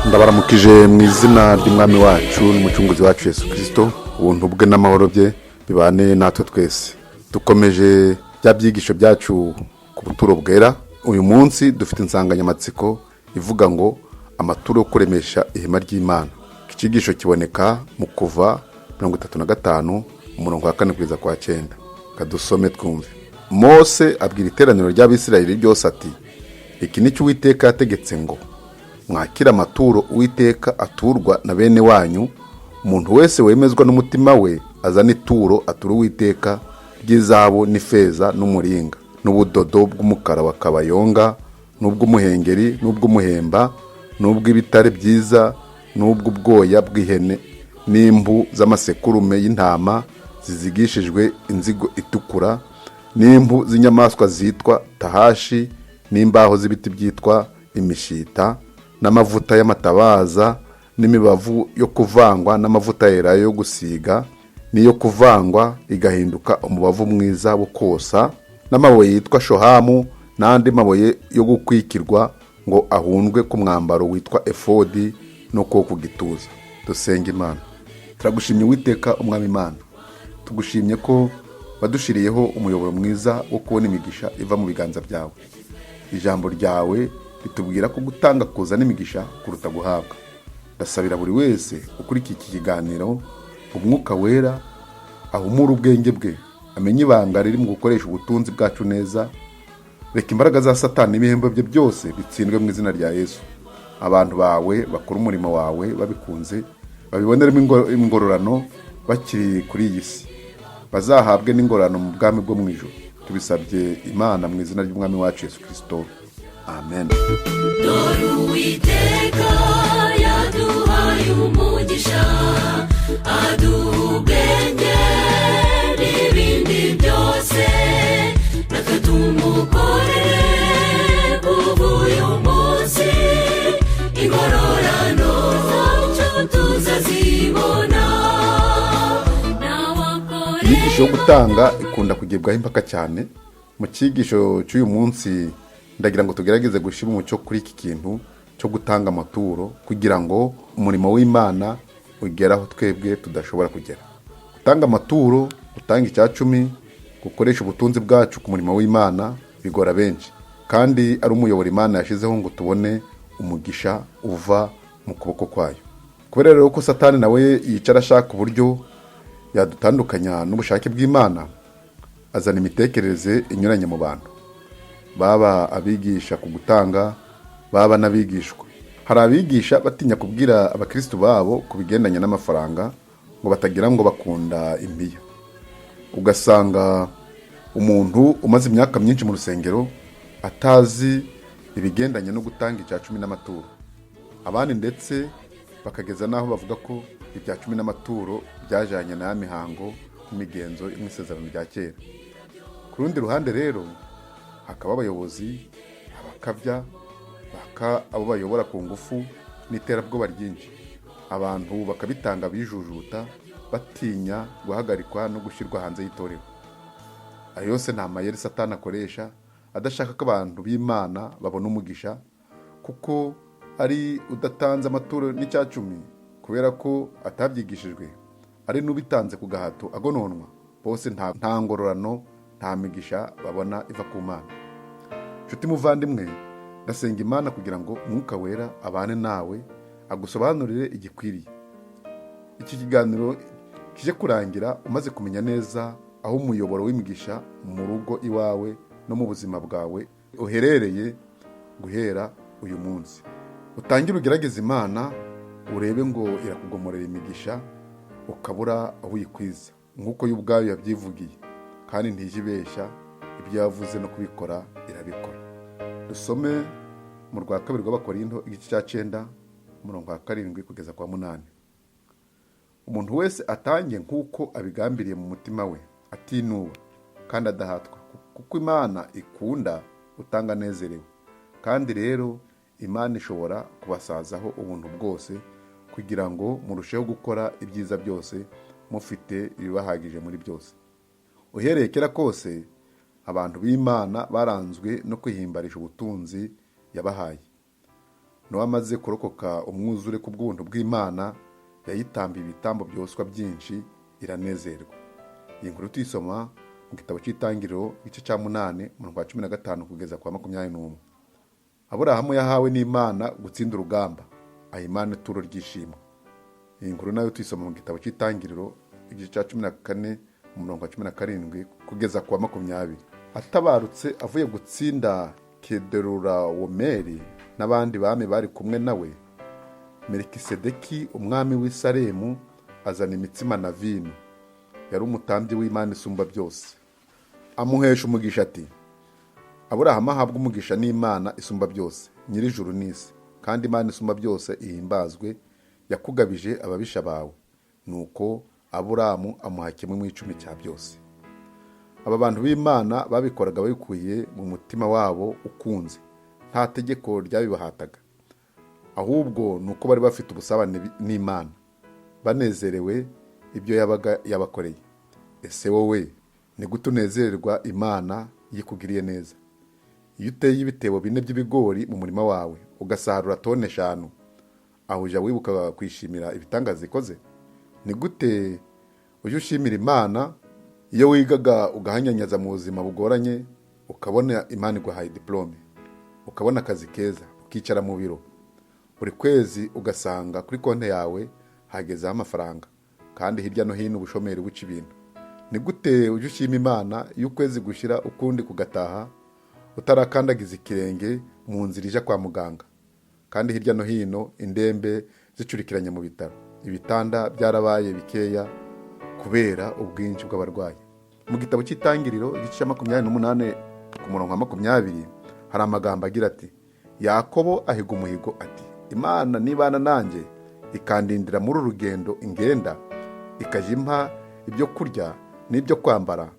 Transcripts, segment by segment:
Ndabaramukije mu izina ry'Umwami wacu n'Umucunguzi wacu Yesu Kirisito. Ubuntu bwe n'amahoro bye bibane natwe twese. Dukomeje bya byigisho byacu ku buturo bwera. Uyu munsi dufite insanganyamatsiko ivuga ngo "Amaturo yo kuremesha ihema ry'Imana". Iki cyigisho kiboneka mu Kuva 35, umurongo wa 4 kugeza kwa 9. Kadusome twumve. Mose abwira iteraniro ry'Abisirayeli ryose ati: "Iki ni cyo Uwiteka yategetse ngo mwakire amaturo Uwiteka aturwa na bene wanyu. Umuntu wese wemezwa n'umutima we azana ituro atura Uwiteka ry'izahabu n'ifeza n'umuringa n'ubudodo bw'umukara wa kabayonga n'ubw'umuhengeri n'ubw'umuhemba n'ubw'ibitare byiza n'ubw'ubwoya bw'ihene n'impu z'amasekurume y'intama zizigishijwe inzigo itukura n'impu z'inyamaswa zitwa tahashi n'imbaho z'ibiti byitwa imishita n'amavuta y'amatabaza n'imibavu yo kuvangwa n'amavuta yera yo gusiga n'iyo kuvangwa igahinduka umubavu mwiza wo kosa n'amabuye yitwa shohamu n'andi mabuye yo gukwikirwa ngo ahundwe ku mwambaro witwa efodi no ku gituza." Dusenga Imana. Turagushimye Uwiteka Umwami Imana. Tugushimye ko wadushiriyeho umuyoboro mwiza wo kubona imigisha iva mu biganza byawe. Ijambo ryawe ritubwira ko gutanga kuzana imigisha kuruta guhabwa. Ndasabira buri wese ukurikiye iki kiganiro, Umwuka Wera ahumure ubwenge bwe, amenye ibanga riri mu gukoresha ubutunzi bwacu neza. Reka imbaraga za Satani n'ibihembo bye byose bitsindwe mu izina rya Yesu. Abantu bawe bakora umurimo wawe babikunze, babiboneremo ingororano bakiri kuri iyi si, bazahabwe n'ingororano mu bwami bwo mu ijuru. Tubisabye Imana mu izina ry'Umwami wacu Yesu Kirisito, amen. Dore Uwiteka yaduhaye umugisha, aduha ubwenge n'ibindi byose. Natwe tumukorere kuva uyu munsi, ingororano zacu tuzazibona. Inyigisho yo gutanga ikunda kugibwaho impaka cyane. Mu cyigisho cy'uyu munsi ndagira ngo tugerageze gushyira umucyo kuri iki kintu cyo gutanga amaturo, kugira ngo umurimo w'Imana ugere aho twebwe tudashobora kugera. Gutanga amaturo, gutanga icya cumi, gukoresha ubutunzi bwacu ku murimo w'Imana bigora benshi, kandi ari umuyoboro Imana yashyizeho ngo tubone umugisha uva mu kuboko kwayo. Kubera rero ko Satani nawe yicara ashaka uburyo yadutandukanya n'ubushake bw'Imana, azana imitekerereze inyuranye mu bantu, baba abigisha ku gutanga, baba n'abigishwa. Hari abigisha batinya kubwira abakristu babo ku bigendanye n'amafaranga ngo batagira ngo bakunda impiya. Ugasanga umuntu umaze imyaka myinshi mu rusengero atazi ibigendanye no gutanga icya cumi n'amaturo. Abandi ndetse bakageza n'aho bavuga ko ibya cumi n'amaturo byajyanye na ya mihango n'imigenzo yo mu Isezerano rya Kera. Ku rundi ruhande rero hakaba abayobozi, abakabya, baka abo bayobora ku ngufu n'iterabwoba ryinshi, abantu bakabitanga bijujuta, batinya guhagarikwa no gushyirwa hanze y'itorero. Ayo yose ni amayeri Satani akoresha adashaka ko abantu b'Imana babona umugisha, kuko ari udatanze amaturo n'icyacumi kubera ko atabyigishijwe, ari n'ubitanze ku gahato agononwa, bose nta ngororano, nta migisha babona iva ku Mana. Nshuti muvandimwe, ndasenga Imana kugira ngo Umwuka Wera abane nawe, agusobanurire igikwiriye. Iki kiganiro kije kurangira umaze kumenya neza aho umuyoboro w'imigisha mu rugo iwawe no mu buzima bwawe uherereye. Guhera uyu munsi utangire ugerageze Imana, urebe ngo irakugomorera imigisha ukabura aho uyikwiza, nk'uko yo ubwayo yabyivugiye, kandi ntijya ibeshya. Ibyo yavuze no kubikora irabikora. Dusome mu rwa kabiri rw'Abakorinto, igice cya 9, umurongo wa 7 kugeza kwa 8. "Umuntu wese atange nk'uko abigambiriye mu mutima we, atinuba kandi adahatwa, kuko Imana ikunda utanga anezerewe. Kandi rero Imana ishobora kubasazaho ubuntu bwose, kugira ngo murusheho gukora ibyiza byose, mufite ibibahagije muri byose." Uhereye kera kose abantu b'Imana baranzwe no kwihimbarisha ubutunzi yabahaye. Nowa amaze kurokoka umwuzure ku bw'ubuntu bw'Imana, yayitambiye ibitambo byoswa byinshi, iranezerwa. Iyi nkuru tuyisoma mu gitabo cy'Itangiriro, igice cya 8, umurongo wa 15 kugeza kwa 21. Aburahamu yahawe n'Imana gutsinda urugamba, aha Imana ituro ry'ishimwe. Iyi nkuru nayo tuyisoma mu gitabo cy'Itangiriro, igice cya 14, umurongo wa 17 kugeza ku wa 20. Atabarutse avuye gutsinda Kederurawomeri n'abandi bami bari kumwe nawe, Melikisedeki umwami w'i Salemu azana imitsima na vino. Yari umutambyi w'Imana Isumba Byose. Amuhesha umugisha ati: "Aburahamu ahabwa umugisha n'Imana Isumba Byose, nyir'ijuru n'isi, kandi Imana Isumba Byose ihimbazwe, yakugabije ababisha bawe." Nuko Aburamu amuha kimwe mu icumi cya byose. Aba bantu b'Imana babikoraga babikuye mu mutima wabo ukunze, nta tegeko ryabibahataga, ahubwo ni uko bari bafite ubusabane n'Imana, banezerewe ibyo yabaga yabakoreye. Ese wowe ni gute unezererwa Imana iyo ikugiriye neza? Iyo uteye ibitebo 4 by'ibigori mu murima wawe, ugasarura tone 5, aho ujya wibuka kwishimira ibitangaza ikoze? Ni gute ujya ushimira Imana iyo wigaga ugahanyanyaza mu buzima bugoranye, ukabona Imana iguhaye diporome, ukabona akazi keza, ukicara mu biro, buri kwezi ugasanga kuri konti yawe hagezeho amafaranga, kandi hirya no hino ubushomeri buca ibintu? Ni gute ujya ushima Imana iyo ukwezi gushyira ukundi kugataha utarakandagiza ikirenge mu nzira ijya kwa muganga, kandi hirya no hino indembe zicurikiranye mu bitaro, ibitanda byarabaye bikeya kubera ubwinshi bw'abarwayi? Mu gitabo cy'Itangiriro, igice cya 28, ku murongo wa 20, hari amagambo agira ati: "Yakobo ahiga umuhigo ati: 'Imana nibana nanjye, ikandindira muri uru rugendo ingenda, ikajya impa ibyo kurya n'ibyo kwambara,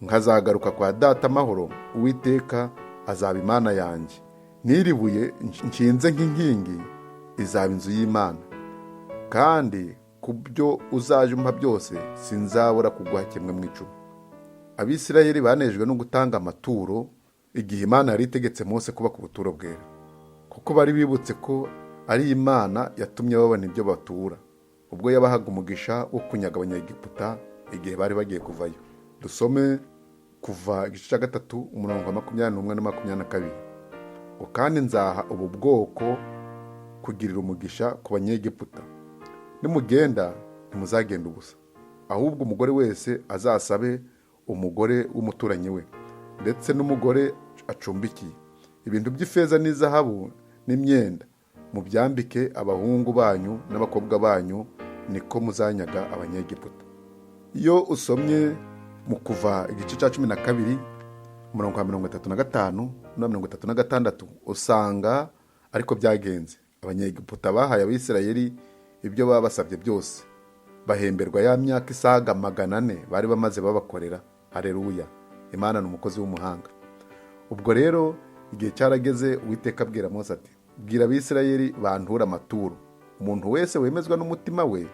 nkazagaruka kwa data amahoro, Uwiteka azaba Imana yanjye. N'iri buye nshinze nk'inkingi izaba inzu y'Imana. Kandi ku byo uzajya umpa byose sinzabura kuguha kimwe mu icumi.'" Abisirayeli banejwe no gutanga amaturo igihe Imana yari itegetse Mose kubaka ubuturo bwera, kuko bari bibutse ko ari Imana yatumye babona ibyo batura ubwo yabahaga umugisha wo kunyaga Abanyegiputa igihe bari bagiye kuvayo. Dusome Kuva igice cya 3, umurongo wa 21 na 22 ngo: "Kandi nzaha ubu bwoko kugirira umugisha ku Banyegiputa. Nimugenda ntimuzagenda ubusa, ahubwo umugore wese azasabe umugore w'umuturanyi we, ndetse n'umugore acumbikiye, ibintu by'ifeza n'izahabu n'imyenda, mubyambike abahungu banyu n'abakobwa banyu, niko muzanyaga Abanyegiputa." Iyo usomye mu Kuva igice cya 12, umurongo wa 35 na 36, usanga ariko byagenze. Abanyegiputa bahaye Abisirayeli ibyo babasabye byose, bahemberwa ya myaka isaga 400 bari bamaze babakorera. Hareruya! Imana ni umukozi w'umuhanga. Ubwo rero igihe cyarageze, Uwiteka abwira Mose ati: "Bwira Abisirayeli banture amaturo. Umuntu wese wemezwa n'umutima we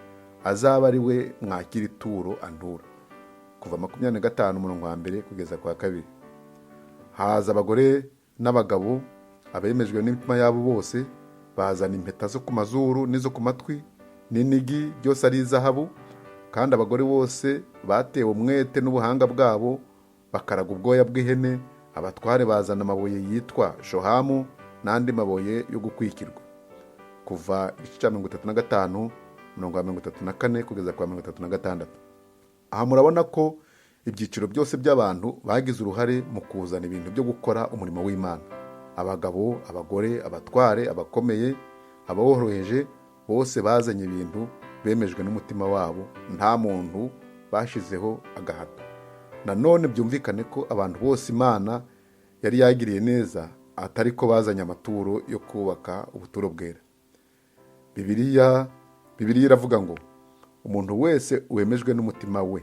azaba ari we mwakira ituro antura." Kuva 25, umurongo wa 1 kugeza ku wa 2. Haza abagore n'abagabo, abemejwe n'imitima yabo bose, bazana impeta zo ku mazuru n'izo ku matwi n'inigi, byose ari izahabu. Kandi abagore bose batewe umwete n'ubuhanga bwabo, bakaraga ubwoya bw'ihene. Abatware bazana amabuye yitwa shohamu n'andi mabuye yo gukwikirwa. Kuva igice cya 35, umurongo wa 34 kugeza ku wa 36. Aha murabona ko ibyiciro byose by'abantu bagize uruhare mu kuzana ibintu byo gukora umurimo w'Imana. Abagabo, abagore, abatware, abakomeye, abaworoheje, bose bazanye ibintu bemejwe n'umutima wabo, nta muntu bashizeho agahato. Nanone byumvikane ko abantu bose Imana yari yagiriye neza atari ko bazanye amaturo yo kubaka ubuturo bwera. Bibiliya iravuga ngo: "Umuntu wese wemejwe n'umutima we."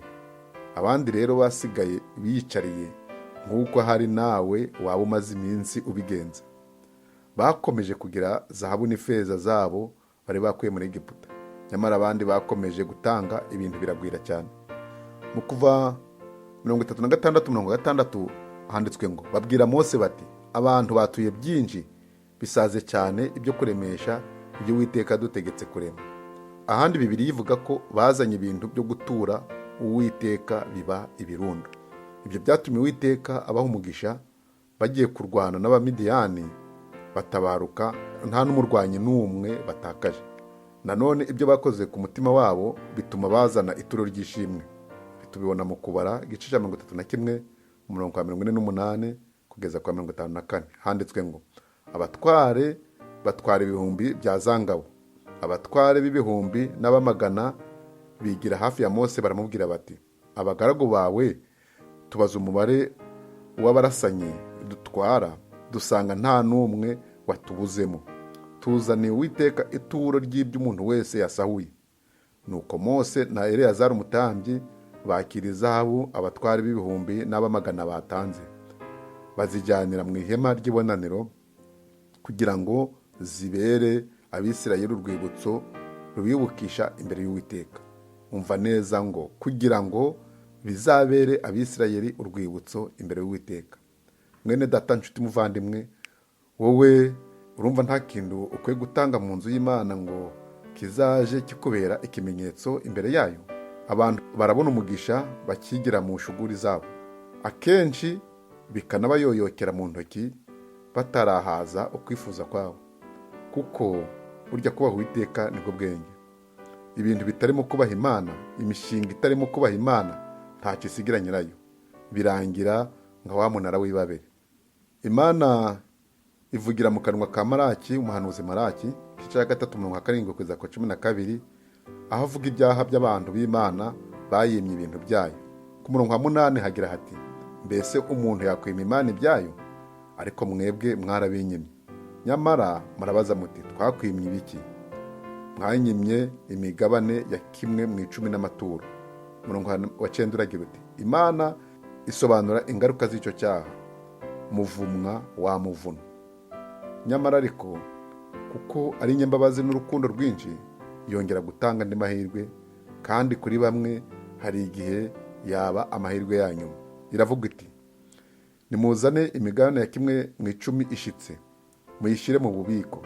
Abandi rero basigaye biyicariye, nk'uko hari nawe waba umaze iminsi ubigenza, bakomeje kugira zahabu n'ifeza zabo bari bakuye muri Egiputa. Nyamara abandi bakomeje gutanga, ibintu biragwira cyane. Mu Kuva 36, mirongo 6 handitswe ngo: "Babwira Mose bati: 'Abantu batuye byinshi, Bisaze cyane ibyo kuremesha ibyo Uwiteka yadutegetse kurema. Ahandi Bibiliya ivuga ko bazanye ibintu byo gutura Uwiteka biba ibirundo. Ibyo byatumye Uwiteka abaha umugisha, bagiye kurwana n'Abamidiyani batabaruka nta n'umurwanyi n'umwe batakaje. Nanone ibyo bakoze ku mutima wabo bituma bazana ituro ry'ishimwe. Tubibona mu Kubara igice cya 31, umurongo wa 48 kugeza kwa 54. Handitswe ngo: abatware batwara ibihumbi bya za ngabo, abatware b'ibihumbi n'abamagana bigira hafi ya Mose, baramubwira bati: abagaragu bawe tubaza umubare w'abarasanye dutwara, dusanga nta n'umwe watubuzemo. Tuzaniye Uwiteka ituro ry'ibyo umuntu wese yasahuye. Nuko Mose na Eleyazari umutambyi bakira izahabu abatware b'ibihumbi n'abamagana batanze, bazijyanira mu ihema ry'ibonaniro kugira ngo zibere Abisirayeli urwibutso rubibukisha imbere y'Uwiteka. Umva neza ngo kugira ngo bizabere Abisirayeli urwibutso imbere y'Uwiteka. Mwene data, nshuti, muvandimwe, wowe urumva nta kintu ukwiye gutanga mu nzu y'Imana ngo kizaje kikubera ikimenyetso imbere yayo? Abantu barabona umugisha bakigira mu shuguri zabo, akenshi bikanabayoyokera mu ntoki batarahaza ukwifuza kwabo, kuko burya kubaha Uwiteka nibwo bwenge. Ibintu bitarimo kubaha Imana, imishinga itarimo kubaha Imana, ntacyo isigira nyirayo, birangira nka wa munara w'i Babeli. Imana ivugira mu kanwa ka Maraki, umuhanuzi Maraki, igice cya 3, umurongo wa 7 kugeza ku 12, aho avuga ibyaha by'abantu b'Imana bayimye ibintu byayo. Ku murongo wa 8 hagira hati: mbese umuntu yakwima Imana ibyayo? Ariko mwebwe mwarabinyimye. Nyamara murabaza muti: twakwimye ibiki? Mwanyimye imigabane ya kimwe mu 10 n'amaturo. Umurongo wa 9 uragira uti: Imana isobanura ingaruka z'icyo cyaha, muvumwa wa muvuno. Nyamara ariko kuko ari inyambabazi n'urukundo rwinshi, yongera gutanga andi mahirwe, kandi kuri bamwe hari igihe yaba amahirwe ya nyuma. Iravuga iti: nimuzane imigabane ya kimwe mu 10 ishitse, muyishyire mu bubiko,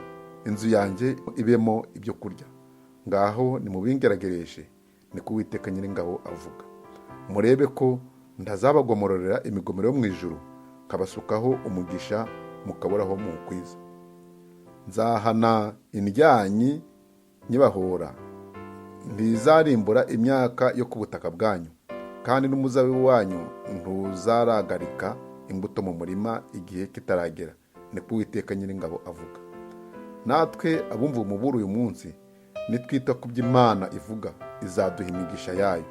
inzu yanjye ibemo ibyo kurya. Ngaho nimubingeragereshe, niko Uwiteka Nyiringabo avuga, murebe ko ntazabagomororera imigomero yo mu ijuru, nkabasukaho umugisha mukaburaho muwukwiza. Nzahana indyanyi nyibahora, ntizarimbura imyaka yo ku butaka bwanyu, kandi n'umuzabibu wanyu ntuzaragarika imbuto mu murima igihe kitaragera, niko Uwiteka Nyiringabo avuga. Natwe abumva umuburo uyu munsi, nitwita ku byo Imana ivuga, izaduha imigisha yayo,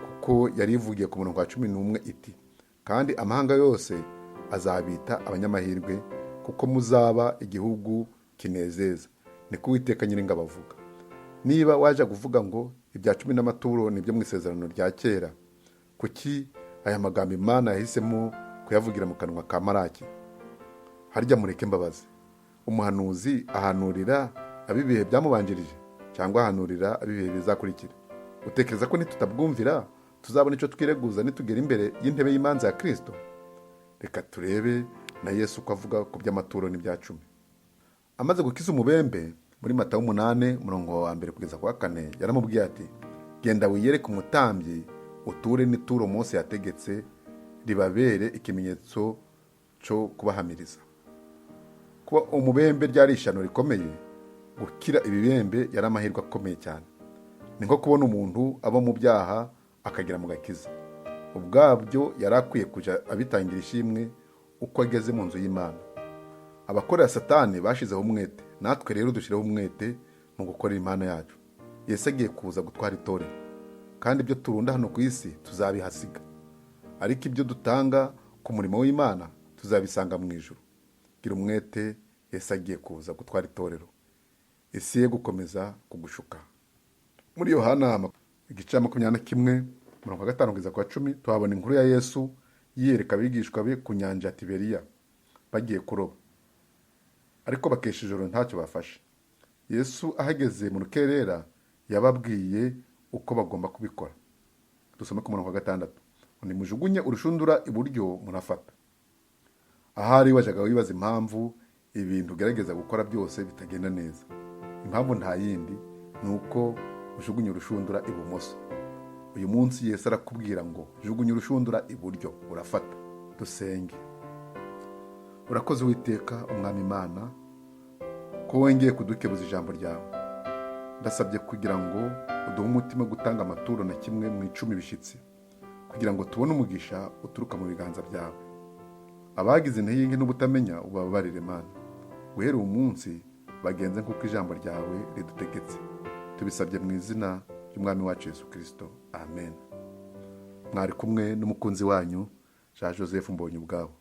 kuko yari ivugiye ku murongo wa 11 iti: kandi amahanga yose azabita abanyamahirwe, kuko muzaba igihugu kinezeza, niko Uwiteka Nyiringabo avuga. Niba waje kuvuga ngo ibya 10 n'amaturo ni ibyo mu isezerano rya kera, kuki aya magambo Imana yahisemo kuyavugira mu kanwa ka Maraki? Harya mureke mbabazi, umuhanuzi ahanurira ab'ibihe byamubanjirije cyangwa ahanurira ab'ibihe bizakurikira? Utekereza ko nitutabwumvira tuzabona icyo twireguza nitugera imbere y'intebe y'imanza ya Kristo? Reka turebe na Yesu uko avuga ku by'amaturo n'ibya 10. Amaze gukiza umubembe muri Matayo 8, umurongo wa 1 kugeza ku wa 4, yaramubwiye ati: genda wiyereke umutambyi, uture n'ituro Mose yategetse, ribabere ikimenyetso cyo kubahamiriza. Kuba umubembe ryari ishyano rikomeye, gukira ibibembe yari amahirwe akomeye cyane. Ni nko kubona umuntu aba mu byaha akagera mu gakiza. Ubwabyo yari akwiye kujya abitangira ishimwe uko ageze mu nzu y'Imana. Abakorera Satani bashizeho umwete, natwe rero dushyireho umwete mu gukorera Imana yacu. Yesu agiye kuza gutwara itorero, kandi ibyo turunda hano ku isi tuzabihasiga, ariko ibyo dutanga ku murimo w'Imana tuzabisanga mu ijuru. Gira umwete, Yesu agiye kuza gutwara itorero. Isi ye gukomeza kugushuka. Muri Yohana igice cya 21, umurongo wa 5 kugeza ku wa 10, tuhabona inkuru ya Yesu yiyereka abigishwa be ku nyanja ya Tiberiya bagiye kuroba, ariko bakesha ijoro ntacyo bafashe. Yesu ahageze mu rukerera yababwiye uko bagomba kubikora. Dusome ku murongo wa 6: nimujugunye urushundura iburyo murafata. Ahari wajyaga wibaza impamvu Ibintu ugerageza gukora byose bitagenda neza. Impamvu nta yindi ni uko ujugunya urushundura ibumoso. Uyu munsi Yesu arakubwira ngo jugunya urushundura iburyo, urafata. Dusenge. Urakoze Uwiteka Umwami Imana ko wongeye kudukebuza ijambo ryawe. Ndasabye kugira ngo uduhe umutima wo gutanga amaturo na kimwe mu 10 bishyitsi, kugira ngo tubone umugisha uturuka mu biganza byawe. Abagize intege nke n'ubutamenya ubababarire Mana. Guhera uwo munsi bagenze nk'uko ijambo ryawe ridutegetse. Tubisabye mu izina ry'Umwami wacu Yesu Kristo, amen. Mwari kumwe n'umukunzi wanyu Jean Joseph Mbonye ubwabo.